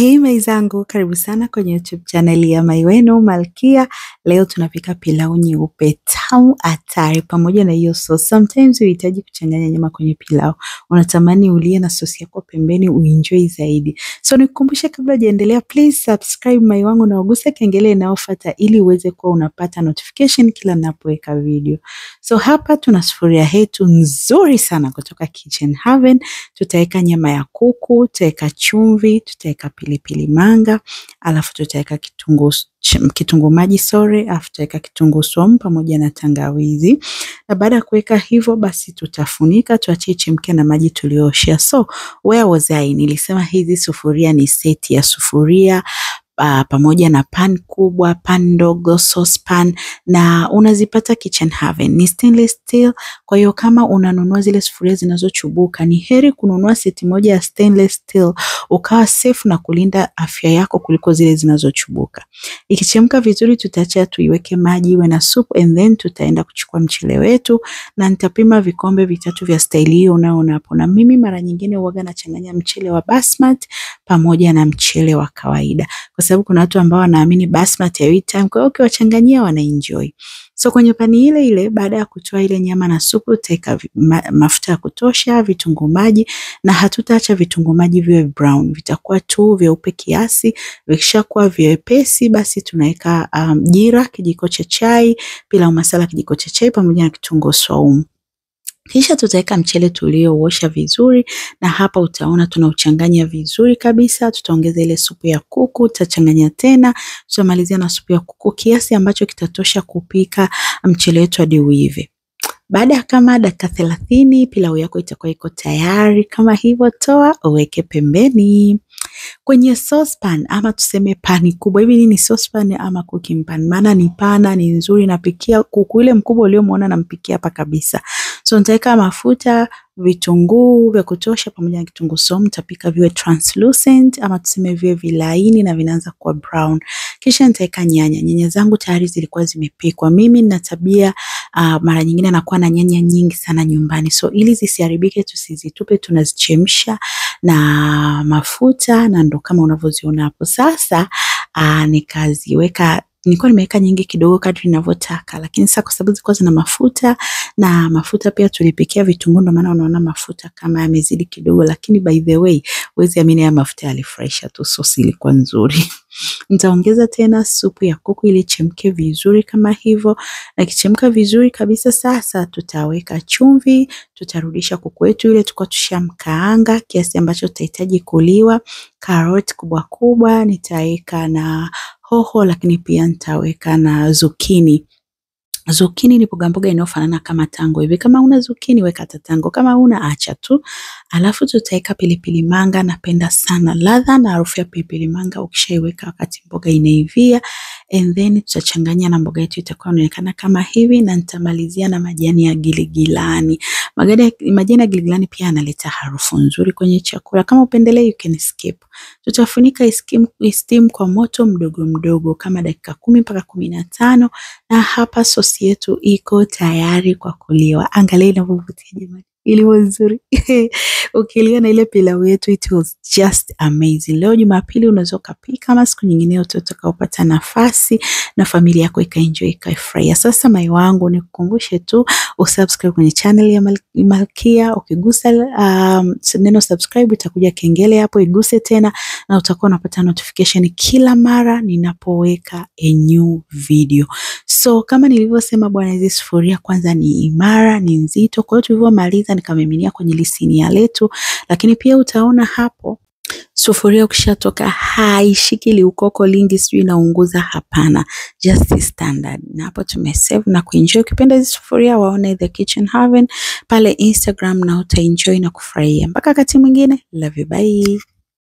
Hey maizangu, karibu sana kwenye YouTube channel ya Maiwenu Malkia. Leo tunapika pilau nyeupe tamu hatari pamoja na hiyo sauce. Sometimes unahitaji kuchanganya nyama kwenye pilau. Unatamani ulie na sauce yako pembeni uenjoy zaidi. So nikukumbushe kabla hujaendelea, please subscribe mai wangu na uguse kengele inayofuata ili uweze kuwa unapata notification kila ninapoweka video. So hapa tuna sufuria yetu nzuri sana kutoka Kitchen Haven. Tutaweka nyama ya kuku, tutaweka chumvi, tutaweka pilipili manga, alafu tutaweka kitunguu maji alafu tutaweka kitunguu saumu pamoja na tangawizi. Na baada ya kuweka hivyo basi tutafunika tuache ichemke na maji tulioshia. So where was I? Nilisema hizi sufuria ni seti ya sufuria pamoja na pan kubwa, pan ndogo, saucepan, na unazipata Kitchen Haven. Ni stainless steel, kwa hiyo kama unanunua zile sufuria zinazochubuka ni heri kununua seti moja ya stainless steel ukawa safe na kulinda afya yako kuliko zile zinazochubuka. Ikichemka vizuri tutaacha tuiweke maji iwe na soup, and then tutaenda kuchukua mchele wetu na nitapima vikombe vitatu vya staili hiyo unayoona hapo. Na mimi mara nyingine huaga nachanganya mchele wa basmati pamoja na mchele wa kawaida, kwa sababu kuna watu ambao wanaamini basmati haiwi tamu, kwa hiyo ukiwachanganyia wana enjoy. So kwenye pani ile ile, baada ya kutoa ile nyama na supu, tutaweka mafuta ya kutosha, vitunguu maji, na hatutaacha vitunguu maji viwe brown, vitakuwa tu vyeupe kiasi. Vikishakuwa vyepesi basi tunaweka jira kijiko cha chai, pilau masala kijiko cha chai pamoja na kitunguu saumu. Kisha tutaweka mchele tuliouosha vizuri, na hapa utaona tunauchanganya vizuri kabisa. Tutaongeza ile supu ya kuku, tutachanganya tena, tutamalizia na supu ya kuku kiasi ambacho kitatosha kupika mchele wetu hadi uive. Baada ya kama dakika 30 pilau yako itakuwa iko tayari. Kama hivyo, toa uweke pembeni. Kwenye saucepan ama tuseme pani kubwa hivi, nini saucepan ama cooking pan, maana ni pana, ni nzuri, napikia kuku ile mkubwa uliomuona nampikia hapa kabisa. So nitaweka mafuta, vitunguu vya kutosha pamoja na kitunguu saumu, nitapika viwe translucent ama tuseme viwe vilaini na vinaanza kuwa brown. Kisha nitaweka nyanya. Nyanya zangu tayari zilikuwa zimepikwa. Mimi nina tabia mara nyingine nakuwa na nyanya nyingi sana nyumbani. So ili zisiharibike tusizitupe, tunazichemsha na mafuta na ndo kama unavyoziona hapo. Sasa nikaziweka, nilikuwa nimeweka nyingi kidogo kadri ninavyotaka, lakini sasa kwa sababu zilikuwa zina mafuta na mafuta pia tulipikia vitunguu, ndio maana unaona mafuta kama yamezidi kidogo, lakini by the way huwezi amini haya mafuta yalifurahisha tu, sosi ilikuwa nzuri. Nitaongeza tena supu ya kuku ili ichemke vizuri kama hivyo, na ikichemka vizuri kabisa sasa tutaweka chumvi, tutarudisha kuku wetu ile tulikuwa tushamkaanga kiasi ambacho tutahitaji kuliwa, karoti kubwa kubwa nitaweka na hoho, lakini pia nitaweka na zucchini. Zucchini ni mboga mboga inayofanana kama tango hivi. Kama una zucchini weka hata tango, kama una acha tu. Alafu tutaweka pilipili manga. Napenda sana ladha na harufu ya pilipili manga ukishaiweka wakati mboga inaivia. And then tutachanganya na mboga yetu itakuwa inaonekana kama hivi, na nitamalizia na majani ya giligilani. Majani ya giligilani pia yanaleta harufu nzuri kwenye chakula. Kama upendelee you can skip. Tutafunika steam kwa moto mdogo mdogo kama dakika 10 mpaka 15, na hapa sosi yetu iko tayari kwa kuliwa. Angalia inavyovutia jamani, ilivyo nzuri. Ukilia na ile pilau yetu, it was just amazing. Leo Jumapili unaweza kupika ama siku nyingine yote utakaopata nafasi na familia yako ikaenjoy ikaifurahia. Sasa mai wangu, nikukumbushe tu usubscribe kwenye channel ya Malkia. Ukigusa neno subscribe itakuja kengele hapo, iguse tena na utakuwa unapata notification kila mara ninapoweka a new video. So kama nilivyosema bwana, hizi sufuria kwanza ni imara, ni nzito. Kwa hiyo tulivyomaliza nikamiminia kwenye lisinia letu, lakini pia utaona hapo sufuria ukishatoka haishiki liukoko lingi, sijui inaunguza, hapana, just standard. Na hapo tumesave na kuenjoy. Ukipenda hizi sufuria waone The Kitchen Haven pale Instagram na utaenjoy na kufurahia. Mpaka wakati mwingine, love you, bye.